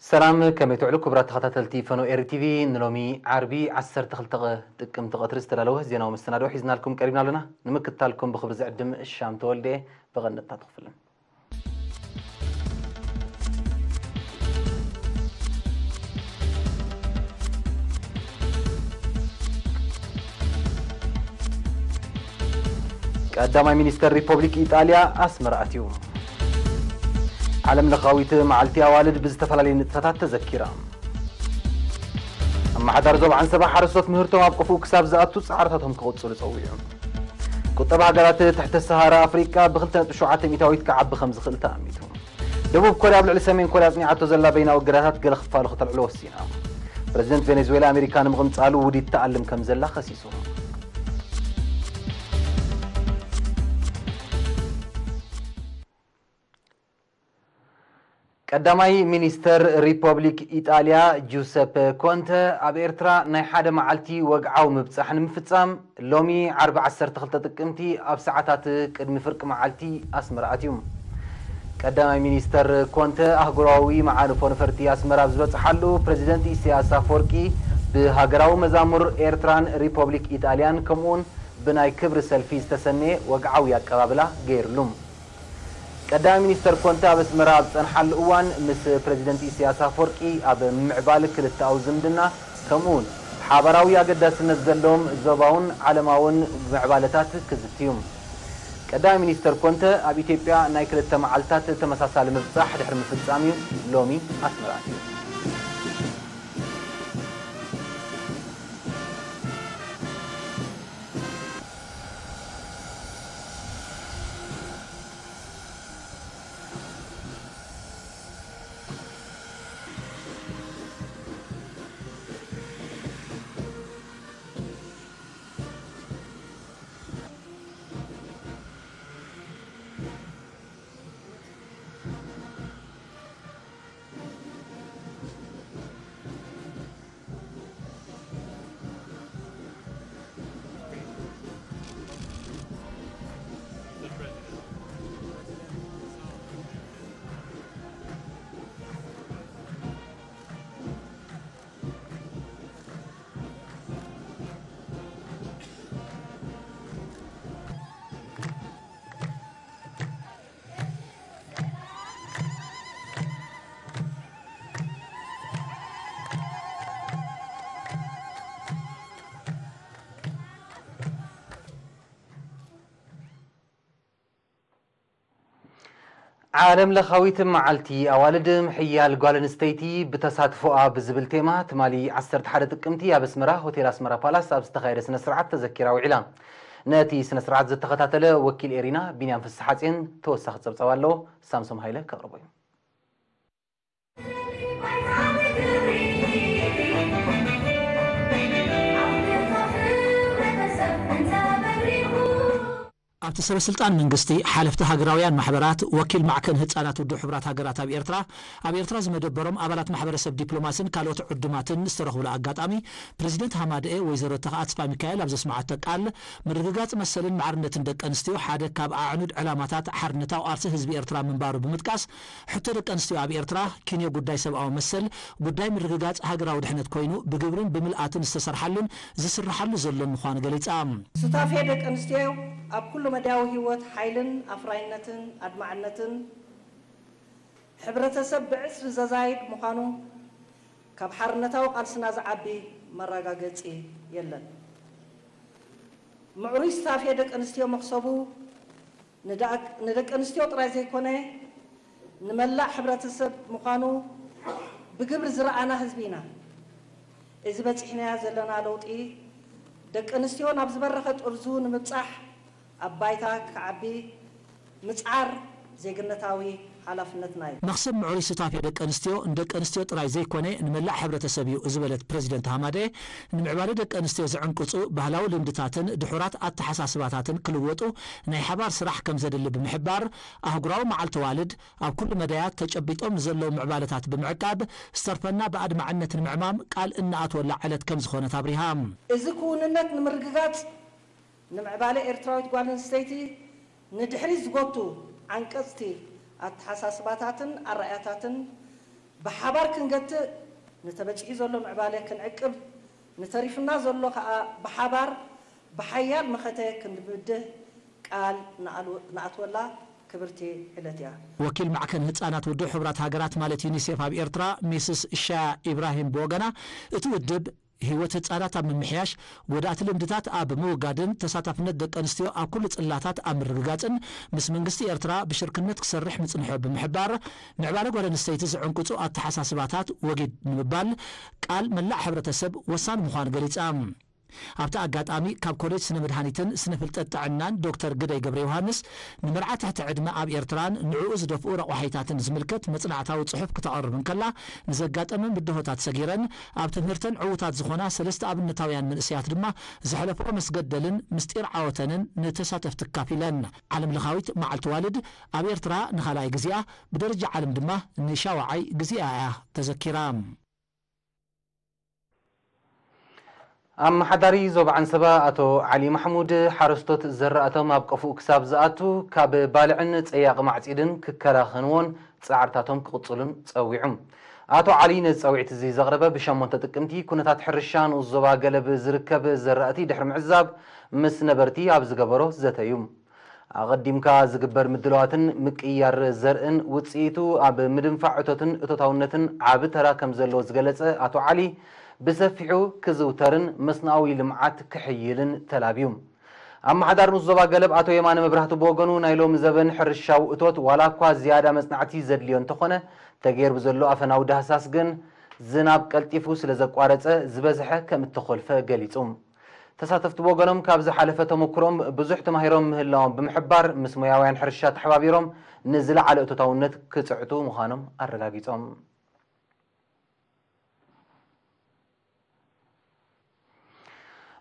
ሰላም፣ ከመይ ትውዕሉ ክቡራት ተኸታተልቲ ፈኖ ኤሪ ቲቪ? ንሎሚ ዓርቢ ዓሰርተ ክልተ ጥቅምቲ ቀትሪ ዝተዳለወ ዜናዊ መሰናድኦ ሒዝናልኩም ቀሪብና ኣለና። ንምክትታልኩም ብኽብሪ ዝዕድም ሻም ተወልደ። ብቐንድታት ክፍልን ቀዳማይ ሚኒስተር ሪፐብሊክ ኢጣልያ ኣስመራ ኣትዩ። ዓለም ለኻዊት መዓልቲ ኣዋልድ ብዝተፈላለየ ንጥፈታት ተዘኪራ። ኣመሓዳሪ ዞባ ዓንሰባ ሓረስቶት ምህርቶም ኣብ ቅፉእ ክሳብ ዝኣቱ ጻዕርታቶም ክቕጽሉ ጸዊዑ። ቁጠባ ሃገራት ትሕተ ሰሃራ ኣፍሪቃ ብ ክልተ ነጥቢ ሸውዓተ ሚእታዊት ክዓቢ ከም ዝኽእል ተኣሚቱ። ደቡብ ኮርያ ኣብ ልዕሊ ሰሜን ኮርያ ኣጽኒዓቶ ዘላ በይናዊ እገዳታት ገለ ክፋሉ ከተልዕሎ ወሲና። ፕረዚደንት ቬኔዙዌላ ኣሜሪካ ንምቕንጻሉ ውዲት ትኣልም ከም ዘላ ከሲሱ። ቀዳማይ ሚኒስተር ሪፐብሊክ ኢጣልያ ጁሰፐ ኮንተ ኣብ ኤርትራ ናይ ሓደ መዓልቲ ወግዓዊ ምብጻሕ ንምፍጻም ሎሚ ዓርቢ ዓሰርተ ክልተ ጥቅምቲ ኣብ ሰዓታት ቅድሚ ፍርቂ መዓልቲ ኣስመራ ኣትዩ። ቀዳማይ ሚኒስተር ኮንተ ኣህጉራዊ መዓርፎ ነፈርቲ ኣስመራ ኣብ ዝበጽሓሉ ፕረዚደንት ኢሳያስ ኣፈወርቂ ብሃገራዊ መዛሙር ኤርትራን ሪፐብሊክ ኢጣልያን ከምኡውን ብናይ ክብሪ ሰልፊ ዝተሰነየ ወግዓዊ ኣቀባብላ ገይርሉ። ቀዳማይ ሚኒስተር ኮንተ ኣብ ኣስመራ ኣብ ዝጸንሓሉ እዋን ምስ ፕረዚደንት ኢሳያስ ኣፈወርቂ ኣብ ምምዕባል ክልተኣዊ ዝምድና ከምኡውን ሓባራዊ ኣገዳስነት ዘለዎም ዞባውን ዓለማውን ምዕባለታት ክዝትዩ። ቀዳማይ ሚኒስተር ኮንተ ኣብ ኢትዮጵያ ናይ ክልተ መዓልታት ተመሳሳሊ ምብጻሕ ድሕሪ ምፍጻም እዩ ሎሚ ኣስመራ ኣትዩ። ዓለም ለኻዊት መዓልቲ ኣዋልድ ምሕያል ጓል ኣንስተይቲ ብተሳትፎኣ ብዝብል ቴማ ትማሊ ዓሰርተ ሓደ ጥቅምቲ ኣብ ኣስመራ ሆቴል ኣስመራ ፓላስ ኣብ ዝተኻየደ ስነ ስርዓት ተዘኪራ ውዒላ። ነቲ ስነ ስርዓት ዝተኸታተለ ወኪል ኤሪና ቢንያም ፍስሓጽዮን ተወሳኺ ጸብጻብ ኣለዎ። ሳምሶም ሃይለ ከቕርቦ እዩ። ኣብቲ ሰበ ስልጣን መንግስቲ፣ ሓለፍቲ ሃገራውያን ማሕበራት፣ ወኪል ማዕከን ህጻናት ውድብ ሕቡራት ሃገራት ኣብ ኤርትራ፣ ኣብ ኤርትራ ዝመደበሮም ኣባላት ማሕበረሰብ ዲፕሎማስን ካልኦት ዕዱማትን ዝተረኽቡሉ ኣጋጣሚ፣ ፕረዚደንት ሃማደኤ ወይዘሮ ተኽኣ ተስፋሚካኤል ኣብ ዘስምዓቶ ቃል፣ ምርግጋጽ መሰልን ማዕርነትን ደቂ ኣንስትዮ ሓደ ካብ ኣዕኑድ ዕላማታት ሓርነታዊ ቃልሲ ህዝቢ ኤርትራ ምንባሩ ብምጥቃስ፣ ሕቶ ደቂ ኣንስትዮ ኣብ ኤርትራ፣ ኪንዮ ጉዳይ ሰብኣዊ መሰል፣ ጉዳይ ምርግጋጽ ሃገራዊ ድሕነት ኮይኑ፣ ብግብርን ብምልኣትን ዝተሰርሓሉን ዝስርሓሉ ዘሎን ምዃኑ ገሊጻ። ሱታፌ ደቂ ኣንስትዮ ኣብ ኩሉ መዳያዊ ህይወት ሓይልን ኣፍራይነትን ኣድማዕነትን ሕብረተሰብ ብዕጽፊ ዘዛይድ ምዃኑ ካብ ሓርነታዊ ቃልስና ዝዓቢ መረጋገጺ የለን። ምዕሩይ ሱታፌ ደቂ ኣንስትዮ መኽሰቡ ንደቂ ኣንስትዮ ጥራይ ዘይኮነ ንመላእ ሕብረተሰብ ምዃኑ ብግብሪ ዝረኣና ህዝቢ ኢና። እዚ በጺሕናዮ ዘለና ለውጢ ደቂ ኣንስትዮ ናብ ዝበረኸ ጥርዙ ንምብጻሕ ኣብ ባይታ ክዓቢ ምጽዓር ዜግነታዊ ሓላፍነትና እዩ። መኽሰብ ምዕሩይ ሱታፌ ደቂ ኣንስትዮ ንደቂ ኣንስትዮ ጥራይ ዘይኮነ ንመላእ ሕብረተሰብ እዩ ዝበለት ፕረዚደንት ሃማደኤ፣ ንምዕባለ ደቂ ኣንስትዮ ዝዕንቅጹ ባህላዊ ልምድታትን ድሑራት ኣተሓሳስባታትን ክልወጡ ናይ ሓባር ስራሕ ከም ዘድሊ ብምሕባር፣ ኣህጉራዊ መዓልቲ ኣዋልድ ኣብ ኩሉ መዳያት ተጨቢጦም ንዘለዉ ምዕባለታት ብምዕቃብ ዝተርፈና ብኣድማዕነት ንምዕማም ቃል እንኣትወላ ዕለት ከም ዝኾነት ኣብሪሃ። እዚ ክውንነት ንምርግጋጽ ንምዕባለ ኤርትራዊት ጓል ኣንስተይቲ ንድሕሪት ዝጎቱ ዓንቀጽቲ ኣተሓሳስባታትን ኣረኣእያታትን ብሓባር ክንገትእ፣ ንተበጺሑ ዘሎ ምዕባለ ክንዕቅብ፣ ንተሪፍና ዘሎ ከኣ ብሓባር ብሓያል መኸተ ክንብድህ ቃል ንኣል-፣ ንኣትወላ ክብርቲ ዕለት እያ። ወኪል ማዕከን ህጻናት ውድብ ሕቡራት ሃገራት ማለት ዩኒሴፍ ኣብ ኤርትራ ሚስስ ሻያ ኢብራሂም ብወገና፣ እቲ ውድብ ህይወት ህጻናት ኣብ ምምሕያሽ፣ ጎዳእቲ ልምድታት ኣብ ምውጋድን ተሳታፍነት ደቂ ኣንስትዮ ኣብ ኩሉ ጽላታት ኣብ ምርግጋጽን ምስ መንግስቲ ኤርትራ ብሽርክነት ክሰርሕ ምጽንሖ ብምሕባር፣ ምዕባለ ጓል ኣንስተይቲ ዝዕንቅጹ ኣተሓሳስባታት ወጊድ ንምባል ቃል መላእ ሕብረተሰብ ወሳኒ ምዃኑ ገሊጻ። ኣብቲ ኣጋጣሚ ካብ ኮሌጅ ስነ መድሃኒትን ስነ ፍልጠት ጥዕናን ዶክተር ግደይ ገብረ ዮሃንስ፣ ንመርዓ ትሕቲ ዕድመ ኣብ ኤርትራን ንዕኡ ዝደፍኡ ረቋሒታትን ዝምልከት መጽናዕታዊ ጽሑፍ ክተቕርብ እንከላ፣ ንዘጋጠመ ብድሆታት ሰጊረን ኣብ ትምህርተን ዕዉታት ዝኾና ሰለስተ ኣብነታውያን መንእሰያት ድማ ዘሕለፍኦ መስገደልን ምስጢር ዓወተንን ንተሳተፍቲ ኣካፊለን። ዓለም ለኻዊት መዓልቲ ዋልድ ኣብ ኤርትራ ንኻልኣይ ግዜኣ፣ ብደረጃ ዓለም ድማ ንሻውዓይ ግዜኣ እያ ተዘኪራ። ኣመሓዳሪ ዞባ ዓንሰባ ኣቶ ዓሊ ማሕሙድ፣ ሓረስቶት ዘራእቶም ኣብ ቀፍኡ ክሳብ ዝኣቱ ካብ ባልዕን ጸያቒ ማዕጺድን ክከላኸንዎን ጻዕርታቶም ክቕጽሉን ጸዊዑ። ኣቶ ዓሊ ነዚ ጻውዒት እዚ ዘቕረበ ብሸሞንተ ጥቅምቲ ኩነታት ሕርሻ ንኡስ ዞባ ገለብ ዝርከብ ዘራእቲ ድሕሪ ምዕዛብ ምስ ነበርቲ ኣብ ዝገበሮ ዘተ እዩ። ኣቐዲምካ ዝግበር ምድላዋትን ምቅይያር ዘርእን ውጽኢቱ ኣብ ምድንፋዕ እቶትን እቶታውነትን ዓቢ ተራ ከም ዘለዎ ዝገለጸ ኣቶ ዓሊ፣ ብሰፊሑ ክዝውተርን መስኖኣዊ ልምዓት ክሕይልን ተላብዩ። ኣመሓዳሪ ንኡስ ዞባ ገለብ ኣቶ የማነ መብራህቱ ብወገኑ፣ ናይ ሎሚ ዘበን ሕርሻዊ እቶት ዋላ እኳ ዝያዳ መጽናዕቲ ዘድልዮ እንተኾነ፣ ተገይሩ ብዘሎ ኣፈናዊ ዳህሳስ ግን ዝናብ ቀልጢፉ ስለ ዘቋረጸ ዝበዝሐ ከም እተኾልፈ ገሊጹ። ተሳተፍቲ ብወገኖም ካብ ዝሓለፈ ተመኩሮም ብዙሕ ተማሂሮም ምህላዎም ብምሕባር፣ ምስ ሞያውያን ሕርሻ ተሓባቢሮም ንዝለዓለ እቶታውነት ክጽዕቱ ምዃኖም ኣረጋጊጾም።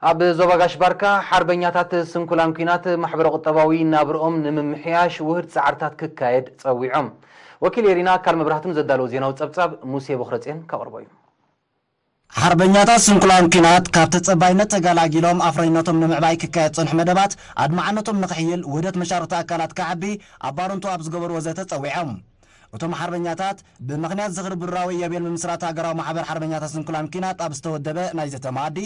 ኣብ ዞባ ጋሽ ባርካ፣ ሓርበኛታት ስንኩላን ኲናት ማሕበረ ቁጠባዊ ናብርኦም ንምምሕያሽ ውህድ ጻዕርታት ክካየድ ጸዊዖም። ወኪል ኤሪና ኣካል መብራህቱ ንዘዳለዎ ዜናዊ ጸብጻብ ሙሴ ቦኽረጽዮን ከቕርቦ እዩ። ሓርበኛታት ስንኩላን ኲናት ካብ ተጸባይነት ተገላጊሎም ኣፍረይነቶም ንምዕባይ ክካየድ ጸንሑ መደባት ኣድማዕነቶም ንኽሕይል ውህደት መሻርኽቲ ኣካላት ክዓቢ ኣብ ባረንቱ ኣብ ዝገበርዎ ዘተ ጸዊዖም። እቶም ሓርበኛታት ብምኽንያት ዝኽሪ ብራዊ ኢዮቤል ምምስራት ሃገራዊ ማሕበር ሓርበኛታት ስንኩላን ኲናት ኣብ ዝተወደበ ናይ ዘተ መኣዲ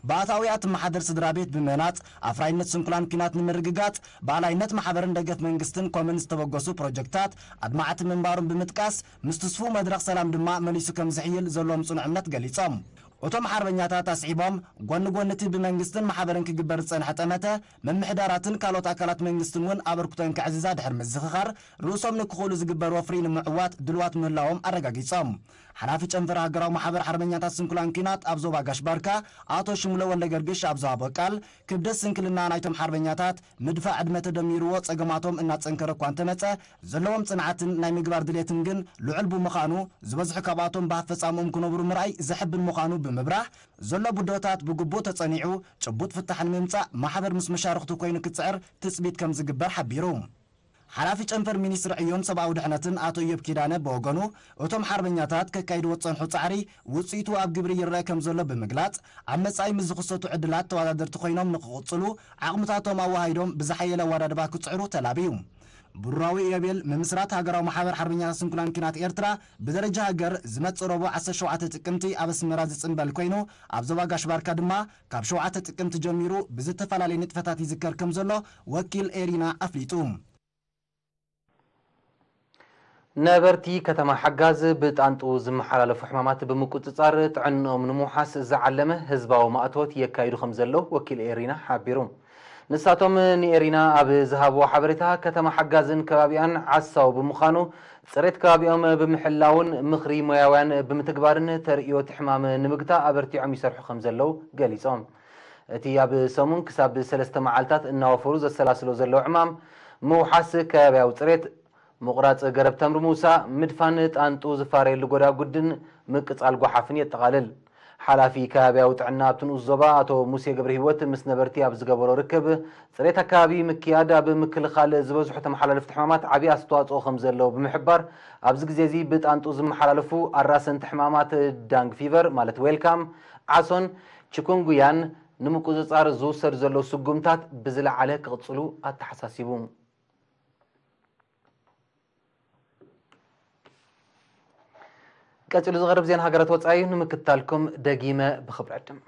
ብኣታዊ ኣትመሓደር ስድራ ቤት ብምህናጽ ኣፍራይነት ስንኩላን ኲናት ንምርግጋጽ ብኣላይነት ማሕበርን ደገፍ መንግስትን ኮምን ዝተበገሱ ፕሮጀክታት ኣድማዕቲ ምንባሩን ብምጥቃስ፣ ምስ ትስፉው መድረኽ ሰላም ድማ መሊሱ ከም ዝሕይል ዘለዎም ጽኑዕ እምነት ገሊጾም። እቶም ሓርበኛታት ኣስዒቦም፣ ጎኒ ጎኒ እቲ ብመንግስትን ማሕበርን ክግበር ዝጸንሐ ጠመተ፣ ምምሕዳራትን ካልኦት ኣካላት መንግስትን እውን ኣበርክቶን ከዕዝዛ ድሕሪ ምዝኽኻር፣ ርእሶም ንክኽእሉ ዝግበር ወፍሪ ንምዕዋት ድልዋት ምህላዎም ኣረጋጊጾም። ሓላፊ ጨንፈር ሃገራዊ ማሕበር ሓርበኛታት ስንኩላን ኲናት ኣብ ዞባ ጋሽ ባርካ ኣቶ ሽሙለ ወልደ ገርግሽ ኣብ ዝሃቦ ቃል፣ ክብደት ስንክልና ናይቶም ሓርበኛታት፣ ምድፋእ ዕድመ ተደሚርዎ ጸገማቶም እናጸንከረ እኳ እንተመጸ፣ ዘለዎም ጽንዓትን ናይ ምግባር ድሌትን ግን ልዑል ብምዃኑ፣ ዝበዝሑ ካብኣቶም ብኣፈጻምኦም ክነብሩ ምርኣይ ዘሕብን ምዃኑ ብምብራህ፣ ዘሎ ብድሆታት ብግቡእ ተጸኒዑ ጭቡጥ ፍታሕ ንምምጻእ ማሕበር ምስ መሻርኽቱ ኮይኑ ክጽዕር ትጽቢት ከም ዝግበር ሓቢሩ። ሓላፊ ጨንፈር ሚኒስትሪ ዕዮን ሰብኣዊ ድሕነትን ኣቶ ኢዮብ ኪዳነ ብወገኑ፣ እቶም ሓርበኛታት ከካይድዎ ዝጸንሑ ጻዕሪ ውጽኢቱ ኣብ ግብሪ ይረአ ከም ዘሎ ብምግላጽ፣ ኣብ መጻኢ ምስ ዝኽሰቱ ዕድላት ተወዳደርቲ ኮይኖም ንኽቕጽሉ ዓቕምታቶም ኣወሃሂዶም ብዝሓየለ ኣወዳድባ ክጽዕሩ ተላብዩ። ብሩራዊ ኢዮቤል ምምስራት ሃገራዊ ማሕበር ሓርበኛታት ስንኩላን ኲናት ኤርትራ ብደረጃ ሃገር ዝመጽእ ረቡዕ ዓሰርተ ሸውዓተ ጥቅምቲ ኣብ ኣስመራ ዝጽንበል ኮይኑ፣ ኣብ ዞባ ጋሽ ባርካ ድማ ካብ ሸውዓተ ጥቅምቲ ጀሚሩ ብዝተፈላለየ ንጥፈታት ይዝከር ከም ዘሎ ወኪል ኤሪና ኣፍሊጡ። ነበርቲ ከተማ ሓጋዝ ብጣንጡ ዝመሓላለፉ ሕማማት ብምቁጽጻር ጥዕንኦም ንምውሓስ ዝዓለመ ህዝባዊ ማእቶት የካይዱ ከም ዘለዉ ወኪል ኤሪና ሓቢሩ። ንሳቶም ንኤሪና ኣብ ዝሃብዎ ሓበሬታ፣ ከተማ ሓጋዝን ከባቢኣን ዓሳው ብምዃኑ፣ ጽሬት ከባቢኦም ብምሕላውን ምኽሪ ሞያውያን ብምትግባርን ተርእዮ እቲ ሕማም ንምግታእ ኣበርቲዖም ይሰርሑ ከም ዘለዉ ገሊጾም። እቲ ኣብ ሰሙን ክሳብ ሰለስተ መዓልታት እናወፈሩ ዘሰላስሎ ዘለዉ ዕማም፣ ምውሓስ ከባቢያዊ ጽሬት፣ ምቑራጽ ገረብ ተምሪ ምውሳእ፣ ምድፋን ጣንጡ ዝፋረየሉ ጎዳጉድን ምቅጻል ጓሓፍን የጠቓልል። ሓላፊ ከባቢያዊ ጥዕና ኣብቲ ንኡስ ዞባ ኣቶ ሙሴ ገብረ ህይወት ምስ ነበርቲ ኣብ ዝገበሮ ርክብ፣ ጽሬት ኣከባቢ ምክያድ ኣብ ምክልኻል ዝበዝሑ ተመሓላለፍቲ ሕማማት ዓቢ ኣስተዋጽኦ ከም ዘለዎ ብምሕባር፣ ኣብዚ ግዜ እዚ ብጣንጡ ዝመሓላለፉ ኣራሰንቲ ሕማማት ዳንግ ፊቨር ማለት ዌልካም፣ ዓሶን ቺኩንጉያን ንምቁጽጻር ዝውሰዱ ዘለዉ ስጉምታት ብዝለዓለ ክቕጽሉ ኣተሓሳሲቡ። ቀጺሉ ዝቐርብ ዜና ሃገራት ወጻኢ ንምክትታልኩም ደጊመ ብኽብሪ ዕድም።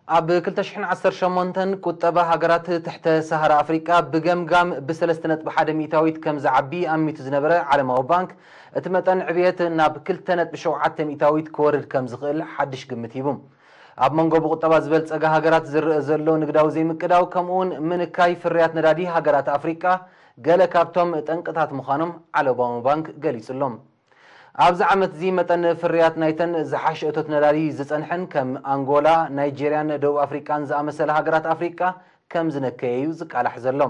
ኣብ ክልተ ሽሕን ዓሰርተ ሸሞንተን ቁጠባ ሃገራት ትሕተ ሰሃራ ኣፍሪቃ ብገምጋም ብሰለስተ ነጥቢ ሓደ ሚእታዊት ከም ዝዓቢ ኣሚቱ ዝነበረ ዓለማዊ ባንክ፣ እቲ መጠን ዕብየት ናብ ክልተ ነጥቢ ሸውዓተ ሚእታዊት ክወርድ ከም ዝኽእል ሓድሽ ግምት ሂቡ። ኣብ መንጎ ብቁጠባ ዝበልጸጋ ሃገራት ዝረኣ ዘሎ ንግዳዊ ዘይምቅዳው፣ ከምኡውን ምንካይ ፍርያት ነዳዲ ሃገራት ኣፍሪቃ ገለ ካብቶም ጠንቅታት ምዃኖም ዓለማዊ ባንክ ገሊጹ ኣሎ። ኣብዚ ዓመት እዚ መጠን ፍርያት ናይተን ዝሓሸ እቶት ነዳዲ ዝጸንሐን ከም ኣንጎላ፣ ናይጄርያን ደቡብ ኣፍሪቃን ዝኣመሰላ ሃገራት ኣፍሪቃ ከም ዝነከየ እዩ ዝቃላሕ ዘሎ።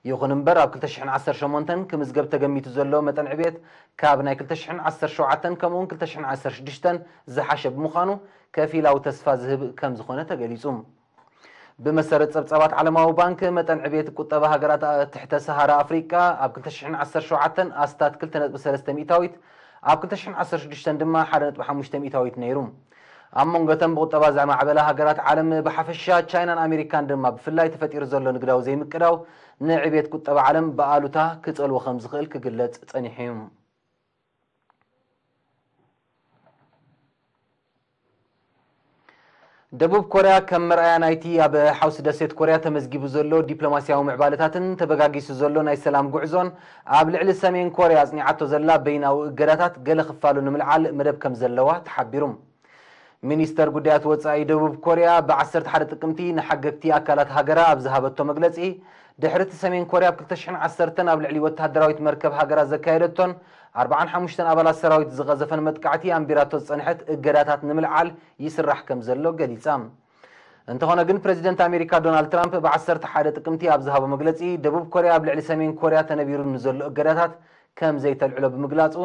ይኹን እምበር፣ ኣብ ክልተ ሽሕን ዓሰርተ ሸሞንተን ክምዝገብ ተገሚቱ ዘሎ መጠን ዕብየት ካብ ናይ ክልተ ሽሕን ዓሰርተ ሸውዓተን ከምኡውን ክልተ ሽሕን ዓሰርተ ሽዱሽተን ዝሓሸ ብምዃኑ፣ ከፊላዊ ተስፋ ዝህብ ከም ዝኾነ ተገሊጹ። ብመሰረት ጸብጻባት ዓለማዊ ባንክ፣ መጠን ዕብየት ቁጠባ ሃገራት ትሕተ ሰሃራ ኣፍሪቃ ኣብ ክልተ ሽሕን ዓሰርተ ሸውዓተን ኣስታት ክልተ ነጥቢ ሰለስተ ሚእታዊት፣ ኣብ ክልተ ሽሕን ዓሰርተ ሽዱሽተን ድማ ሓደ ነጥቢ ሓሙሽተ ሚእታዊት ነይሩ። ኣብ መንጎ እተን ብቁጠባ ዝማዕበላ ሃገራት ዓለም ብሓፈሻ፣ ቻይናን ኣሜሪካን ድማ ብፍላይ፣ ተፈጢሩ ዘሎ ንግዳዊ ዘይምቅዳው ንዕብየት ቁጠባ ዓለም ብኣሉታ ክጸልዎ ከም ዝኽእል ክግለጽ ጸኒሑ እዩ። ደቡብ ኮርያ ከም መርኣያ ናይቲ ኣብ ሓውሲ ደሴት ኮርያ ተመዝጊቡ ዘሎ ዲፕሎማስያዊ ምዕባለታትን ተበጋጊሱ ዘሎ ናይ ሰላም ጉዕዞን፣ ኣብ ልዕሊ ሰሜን ኮርያ ኣጽኒዓቶ ዘላ በይናዊ እገዳታት ገለ ክፋሉ ንምልዓል መደብ ከም ዘለዋ ተሓቢሩ። ሚኒስተር ጉዳያት ወጻኢ ደቡብ ኮርያ ብዓሰርተ ሓደ ጥቅምቲ ንሓገግቲ ኣካላት ሃገራ ኣብ ዝሃበቶ መግለጺ፣ ድሕሪ እቲ ሰሜን ኮርያ ኣብ ክልተ ሽሕን ዓሰርተን ኣብ ልዕሊ ወተሃደራዊት መርከብ ሃገራ ዘካየደቶን ኣርብዓን ሓሙሽተን ኣባላት ሰራዊት ዝቐዘፈን መጥቃዕቲ ኣንቢራቶ ዝጸንሐት እገዳታት ንምልዓል ይስራሕ ከም ዘሎ ገሊጻ። እንተኾነ ግን፣ ፕረዚደንት ኣሜሪካ ዶናልድ ትራምፕ ብዓሰርተ ሓደ ጥቅምቲ ኣብ ዝሃቦ መግለጺ፣ ደቡብ ኮርያ ኣብ ልዕሊ ሰሜን ኮርያ ተነቢሩ ንዘሎ እገዳታት ከም ዘይተልዕሎ ብምግላጹ፣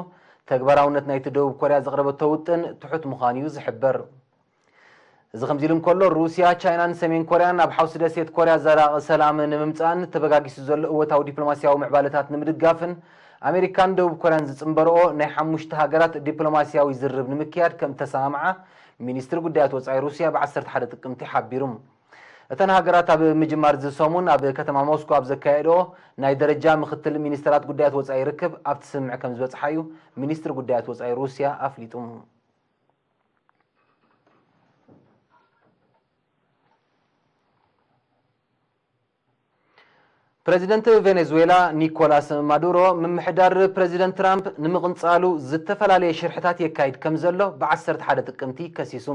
ተግባራውነት ናይቲ ደቡብ ኮርያ ዘቕረበቶ ውጥን ትሑት ምዃኑ እዩ ዝሕበር። እዚ ከምዚ ኢሉ እንከሎ፣ ሩስያ፣ ቻይናን ሰሜን ኮርያን ኣብ ሓውሲ ደሴት ኮርያ ዘላቒ ሰላም ንምምጻእን ተበጋጊሱ ዘሎ እወታዊ ዲፕሎማስያዊ ምዕባለታት ንምድጋፍን ኣሜሪካን ደቡብ ኮርያን ዝጽንበርኦ ናይ ሓሙሽተ ሃገራት ዲፕሎማስያዊ ዝርርብ ንምክያድ ከም እተሰማምዓ ሚኒስትሪ ጉዳያት ወጻኢ ሩስያ ብዓሰርተ ሓደ ጥቅምቲ ሓቢሩ። እተን ሃገራት ኣብ ምጅማር እዚ ሰሙን ኣብ ከተማ ሞስኮ ኣብ ዘካየድኦ ናይ ደረጃ ምክትል ሚኒስተራት ጉዳያት ወጻኢ ርክብ ኣብቲ ስምምዕ ከም ዝበጽሓ እዩ ሚኒስትሪ ጉዳያት ወጻኢ ሩስያ ኣፍሊጡ። ፕረዚደንት ቬኔዙዌላ ኒኮላስ ማዱሮ፣ ምምሕዳር ፕረዚደንት ትራምፕ ንምቕንጻሉ ዝተፈላለየ ሽርሕታት የካይድ ከም ዘሎ ብዓሰርተ ሓደ ጥቅምቲ ከሲሱ።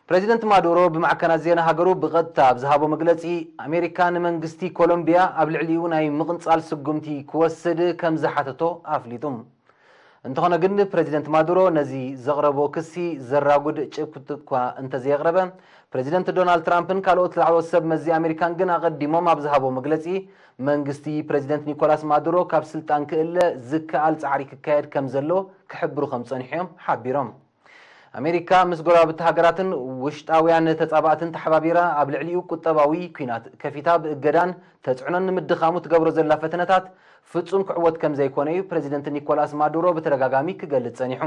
ፕረዚደንት ማዱሮ ብማዕከናት ዜና ሃገሩ ብቐጥታ ኣብ ዝሃቦ መግለጺ፣ ኣሜሪካ ንመንግስቲ ኮሎምቢያ ኣብ ልዕሊኡ ናይ ምቕንጻል ስጉምቲ ክወስድ ከም ዝሓተቶ ኣፍሊጡ። እንተኾነ ግን፣ ፕረዚደንት ማዱሮ ነዚ ዘቕረቦ ክሲ ዘራጉድ ጭብጢ እኳ እንተዘየቕረበ፣ ፕረዚደንት ዶናልድ ትራምፕን ካልኦት ላዕለዎት ሰብ መዚ ኣሜሪካን ግን ኣቐዲሞም ኣብ ዝሃቦ መግለጺ፣ መንግስቲ ፕረዚደንት ኒኮላስ ማዱሮ ካብ ስልጣን ክእለ ዝከኣል ጻዕሪ ክካየድ ከም ዘሎ ክሕብሩ ከም ጸኒሑ እዮም ሓቢሮም። ኣሜሪካ ምስ ጎረባብቲ ሃገራትን ውሽጣውያን ተጻባእትን ተሓባቢራ ኣብ ልዕሊኡ ቁጠባዊ ኲናት ከፊታ፣ ብእገዳን ተጽዕኖን ንምድኻሙ ትገብሮ ዘላ ፈተነታት ፍጹም ክዕወት ከም ዘይኮነ እዩ ፕረዚደንት ኒኮላስ ማዱሮ ብተደጋጋሚ ክገልጽ ጸኒሑ።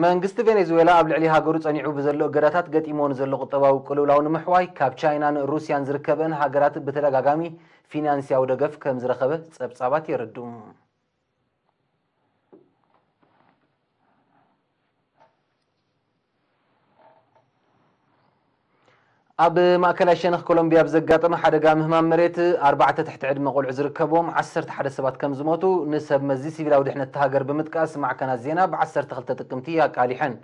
መንግስቲ ቬኔዙዌላ ኣብ ልዕሊ ሃገሩ ጸኒዑ ብዘሎ እገዳታት ገጢምዎ ንዘሎ ቁጠባዊ ቅልውላው ንምሕዋይ፣ ካብ ቻይናን ሩስያን ዝርከበን ሃገራት ብተደጋጋሚ ፊናንስያዊ ደገፍ ከም ዝረኸበ ጸብጻባት የረድኡ። ኣብ ማእከላይ ሸነኽ ኮሎምቢያ ብዘጋጠመ ሓደጋ ምህማም መሬት፣ ኣርባዕተ ትሕቲ ዕድመ ቆልዑ ዝርከብዎም ዓሰርተ ሓደ ሰባት ከም ዝሞቱ ንሰብ መዚ ሲቪላዊ ድሕነት እታ ሃገር ብምጥቃስ ማዕከናት ዜና ብዓሰርተ ክልተ ጥቅምቲ ኣቃሊሐን።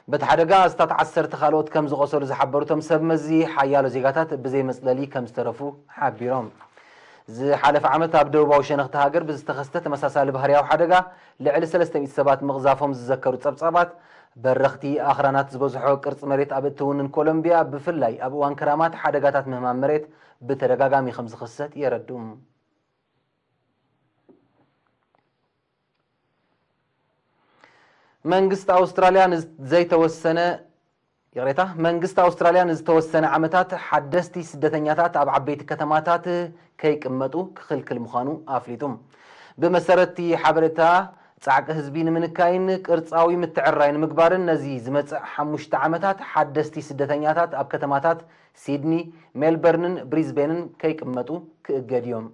በቲ ሓደጋ ኣስታት ዓሰርተ ካልኦት ከም ዝቖሰሉ ዝሓበሩ እቶም ሰብ መዚ፣ ሓያሎ ዜጋታት ብዘይ መጽለሊ ከም ዝተረፉ ሓቢሮም። ዝሓለፈ ዓመት ኣብ ደቡባዊ ሸነኽ እታ ሃገር ብዝተኸስተ ተመሳሳሊ ባህርያዊ ሓደጋ ልዕሊ ሰለስተ ሚእቲ ሰባት ምቕዛፎም ዝዘከሩ ጸብጻባት፣ በረኽቲ ኣኽራናት ዝበዝሖ ቅርጺ መሬት ኣብ እትውንን ኮሎምቢያ፣ ብፍላይ ኣብ እዋን ክራማት፣ ሓደጋታት ምህማም መሬት ብተደጋጋሚ ከም ዝኽሰት የረድኡ። መንግስቲ ኣውስትራልያ ንዘይተወሰነ፣ ይቕሬታ፣ መንግስቲ ኣውስትራልያ ንዝተወሰነ ዓመታት ሓደስቲ ስደተኛታት ኣብ ዓበይቲ ከተማታት ከይቅመጡ ክኽልክል ምዃኑ ኣፍሊጡ። ብመሰረት እቲ ሓበሬታ፣ ጻዕቂ ህዝቢ ንምንካይን ቅርጻዊ ምትዕርራይ ንምግባርን ነዚ ዝመጽእ ሓሙሽተ ዓመታት ሓደስቲ ስደተኛታት ኣብ ከተማታት ሲድኒ፣ ሜልበርንን ብሪዝቤንን ከይቅመጡ ክእገድ እዮም።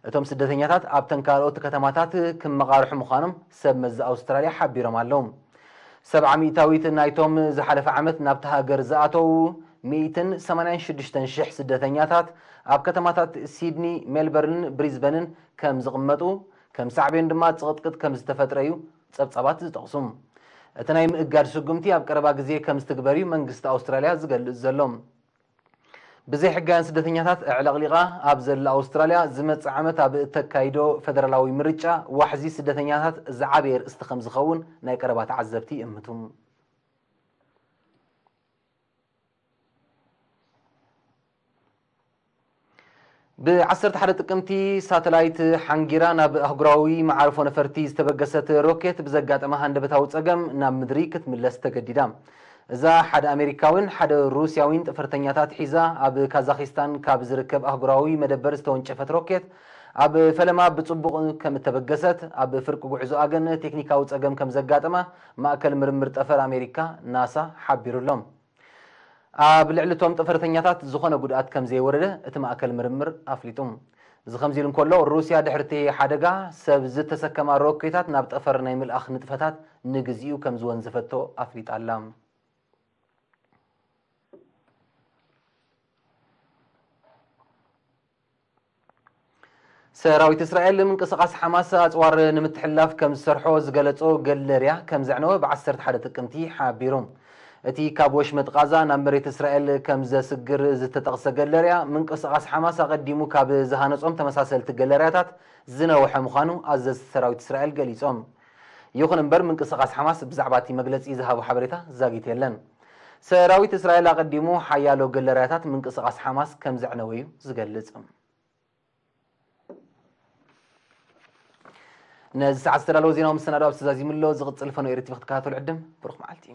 እቶም ስደተኛታት ኣብተን ካልኦት ከተማታት ክመቓርሑ ምዃኖም ሰብ መዚ ኣውስትራልያ ሓቢሮም ኣለዉ። ሰብዓ ሚእታዊት ናይቶም ዝሓለፈ ዓመት ናብቲ ሃገር ዝኣተዉ ሚእትን ሰማንያን ሽዱሽተን ሽሕ ስደተኛታት ኣብ ከተማታት ሲድኒ፣ ሜልበርንን ብሪዝበንን ከም ዝቕመጡ፣ ከም ሳዕቤን ድማ ጽቕጥቅጥ ከም ዝተፈጥረ እዩ ጸብጻባት ዝጠቕሱ። እቲ ናይ ምእጋድ ስጉምቲ ኣብ ቀረባ ግዜ ከም ዝትግበር እዩ መንግስቲ ኣውስትራልያ ዝገልጽ ዘሎ። ብዘይሕጋውያን ስደተኛታት ኣዕለቕሊቓ ኣብ ዘላ ኣውስትራልያ ዝመጽእ ዓመት ኣብ እተካይዶ ፈደራላዊ ምርጫ ዋሕዚ ስደተኛታት ዝዓበየ ርእስቲ ከም ዝኸውን ናይ ቀረባ ተዓዘብቲ ይእምቱ። ብ ዓሰርተ ሓደ ጥቅምቲ ሳተላይት ሓንጊራ ናብ ኣህጉራዊ መዓርፎ ነፈርቲ ዝተበገሰት ሮኬት ብዘጋጠመ ሃንደበታዊ ጸገም ናብ ምድሪ ክትምለስ ተገዲዳ። እዛ ሓደ ኣሜሪካዊን ሓደ ሩስያዊን ጠፈርተኛታት ሒዛ ኣብ ካዛኺስታን ካብ ዝርከብ ኣህጉራዊ መደበር ዝተወንጨፈት ሮኬት ኣብ ፈለማ ብጽቡቕ ከም እተበገሰት፣ ኣብ ፍርቂ ጉዕዞኣ ግን ቴክኒካዊ ጸገም ከም ዘጋጠማ ማእከል ምርምር ጠፈር ኣሜሪካ ናሳ ሓቢሩ ኣሎ። ኣብ ልዕሊ እቶም ጠፈርተኛታት ዝኾነ ጉድኣት ከም ዘይወረደ እቲ ማእከል ምርምር ኣፍሊጡ። እዚ ከምዚ ኢሉ እንከሎ፣ ሩስያ ድሕሪ እቲ ሓደጋ ሰብ ዝተሰከማ ሮኬታት ናብ ጠፈር ናይ ምልኣኽ ንጥፈታት ንግዚኡ ከም ዝወንዘፈቶ ኣፍሊጣ ኣላ። ሰራዊት እስራኤል ምንቅስቓስ ሓማስ ኣጽዋር ንምትሕልላፍ ከም ዝሰርሖ ዝገለጾ ገለርያ ከም ዘዕነወ ብ ዓሰርተ ሓደ ጥቅምቲ ሓቢሩ። እቲ ካብ ወሽመጥ ቓዛ ናብ መሬት እስራኤል ከም ዘስግር ዝተጠቕሰ ገለርያ፣ ምንቅስቓስ ሓማስ ኣቐዲሙ ካብ ዝሃነጾም ተመሳሰልቲ ገለርያታት ዝነውሐ ምዃኑ ኣዘዝቲ ሰራዊት እስራኤል ገሊጾም። ይኹን እምበር፣ ምንቅስቓስ ሓማስ ብዛዕባ እቲ መግለጺ ዝሃቦ ሓበሬታ ዛጊት የለን። ሰራዊት እስራኤል ኣቐዲሙ ሓያሎ ገለርያታት ምንቅስቓስ ሓማስ ከም ዘዕነወ እዩ ዝገልጽ። ነዚ ሰዓት ዝተዳለወ ዜናዊ መሰናዶ ኣብዚ ተዛዚሙ ኣሎ። ዝቕጽል ፈኖ ኤሪ ቲቪ ክትከታተሉ ዕድም። ብሩኽ መዓልቲ።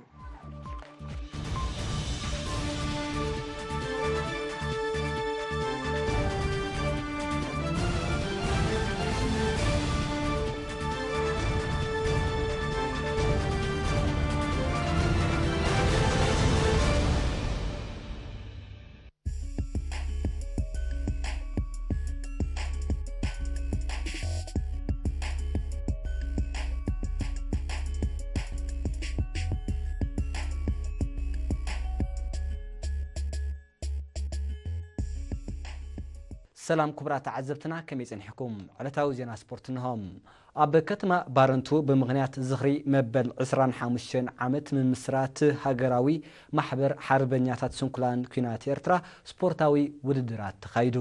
ሰላም ክቡራት ተዓዘብትና፣ ከመይ ጸኒሕኩም? ዕለታዊ ዜና ስፖርት እንሆ። ኣብ ከተማ ባረንቱ ብምኽንያት ዝኽሪ መበል ዕስራን ሓሙሽተን ዓመት ምምስራት ሃገራዊ ማሕበር ሓርበኛታት ስንኩላን ኲናት ኤርትራ ስፖርታዊ ውድድራት ተኻይዱ።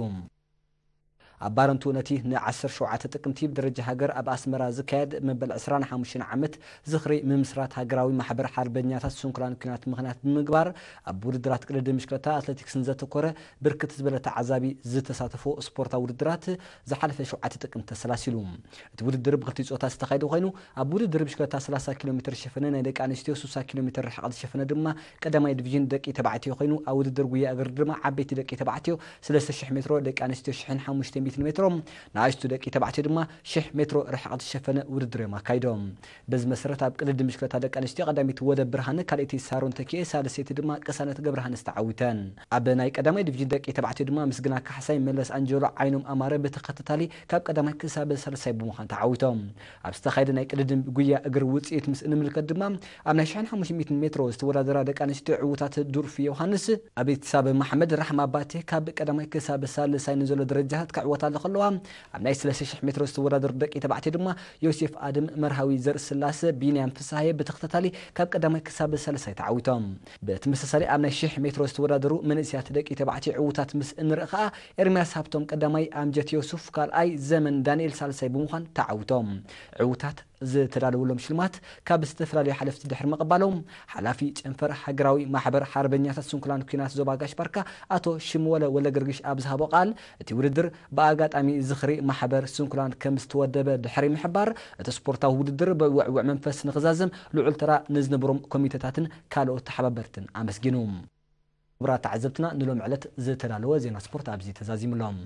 ኣብ ባረንቱ ነቲ ን ዓሰርተ ሸውዓተ ጥቅምቲ ብደረጃ ሃገር ኣብ ኣስመራ ዝካየድ መበል ዕስራን ሓሙሽተን ዓመት ዝኽሪ ምምስራት ሃገራዊ ማሕበር ሓርበኛታት ስንኩላን ኲናት ምኽንያት ብምግባር፣ ኣብ ውድድራት ቅድድም ብሽክለታ ኣትሌቲክስን ዘተኮረ ብርክት ዝበለ ተዓዛቢ ዝተሳተፎ ስፖርታዊ ውድድራት ዝሓለፈ ሸውዓተ ጥቅምቲ ተሰላሲሉ። እቲ ውድድር ብክልቲኡ ጾታ ዝተኻየደ ኮይኑ፣ ኣብ ውድድር ብሽክለታ ሰላሳ ኪሎ ሜትር ዝሸፈነ ናይ ደቂ ኣንስትዮ፣ ስሳ ኪሎ ሜትር ርሕቐት ዝሸፈነ ድማ ቀዳማይ ዲቪዥን ደቂ ተባዕትዮ ኮይኑ፣ ኣብ ውድድር ጉያ እግሪ ድማ ዓበይቲ ደቂ ተባዕትዮ ሰለስተ ሽሕ ሜትሮ፣ ደቂ ኣንስትዮ ሽሕን ሓሙሽተ ሚእትን ሜትሮ፣ ንኣሽቱ ደቂ ተባዕትዮ ድማ ሽሕ ሜትሮ ርሕቐት ዝሸፈነ ውድድር እዮም ኣካይዶም። በዚ መሰረት ኣብ ቅድድም ብሽክለታ ደቂ ኣንስትዮ ቀዳመይቲ ወደ ብርሃነ፣ ካልኣይቲ ሳሮን ተኪኤ፣ ሳልሰይቲ ድማ ቅሳነት ገብረሃንስ ተዓዊተን። ኣብ ናይ ቀዳማይ ዲቪዥን ደቂ ተባዕትዮ ድማ ምስግና ካሕሳይ፣ መለስ ኣንጀሎ፣ ዓይኖም ኣማረ ብተኸታታሊ ካብ ቀዳማይ ክሳብ ሳልሳይ ብምዃን ተዓዊቶም። ኣብ ዝተኻየደ ናይ ቅድድም ጉያ እግሪ ውፅኢት ምስ እንምልከት ድማ ኣብ ናይ ሽሕን ሓሙሽተ ሚእትን ሜትሮ ዝተወዳደራ ደቂ ኣንስትዮ ዕዉታት ዱርፊ ዮሃንስ፣ ኣቤትሳብ መሓመድ፣ ራሕማ ባቴ ካብ ቀዳማይ ክሳብ ሳልሳይ ንዘሎ ደረጃታት ክዕወታሉ ከለዋ፣ ኣብ ናይ ሰለስተ ሽሕ ሜትሮ ዝተወዳደሩ ደቂ ተባዕትዮ ድማ ዮሴፍ ኣድም፣ መርሃዊ ዘርእስላሰ፣ ቢንያም ፍስሃየ ብተኸታታሊ ካብ ቀዳማይ ክሳብ ሳልሳይ ተዓዊቶም። ብተመሳሳሊ ኣብ ናይ ሽሕ ሜትሮ ዝተወዳደሩ መንእሰያት ደቂ ተባዕትዮ ዕዉታት ምስ እንርኢ ከኣ ኤርምያስ ሃብቶም ቀዳማይ፣ ኣምጀት ዮሱፍ ካልኣይ፣ ዘመን ዳንኤል ሳልሳይ ብምዃን ተዓዊቶም። ዕዉታት ዝተዳለወሎም ሽልማት ካብ ዝተፈላለዩ ሓለፍቲ ድሕሪ ምቕባሎም፣ ሓላፊ ጨንፈር ሃገራዊ ማሕበር ሓርበኛታት ስንኩላን ኲናት ዞባ ጋሽ ባርካ ኣቶ ሽምወለ ወለገርግሽ ኣብ ዝሃቦ ቃል፣ እቲ ውድድር ብኣጋጣሚ ዝኽሪ ማሕበር ስንኩላን ከም ዝተወደበ ድሕሪ ምሕባር፣ እቲ ስፖርታዊ ውድድር ብውዕውዕ መንፈስ ንኽዛዘም ልዑል ተራ ንዝነበሮም ኮሚተታትን ካልኦት ተሓባበርትን ኣመስጊኑ። ክቡራት ተዓዘብትና፣ ንሎም ዕለት ዝተዳለወ ዜና ስፖርት ኣብዚ ተዛዚሙ ኣሎ።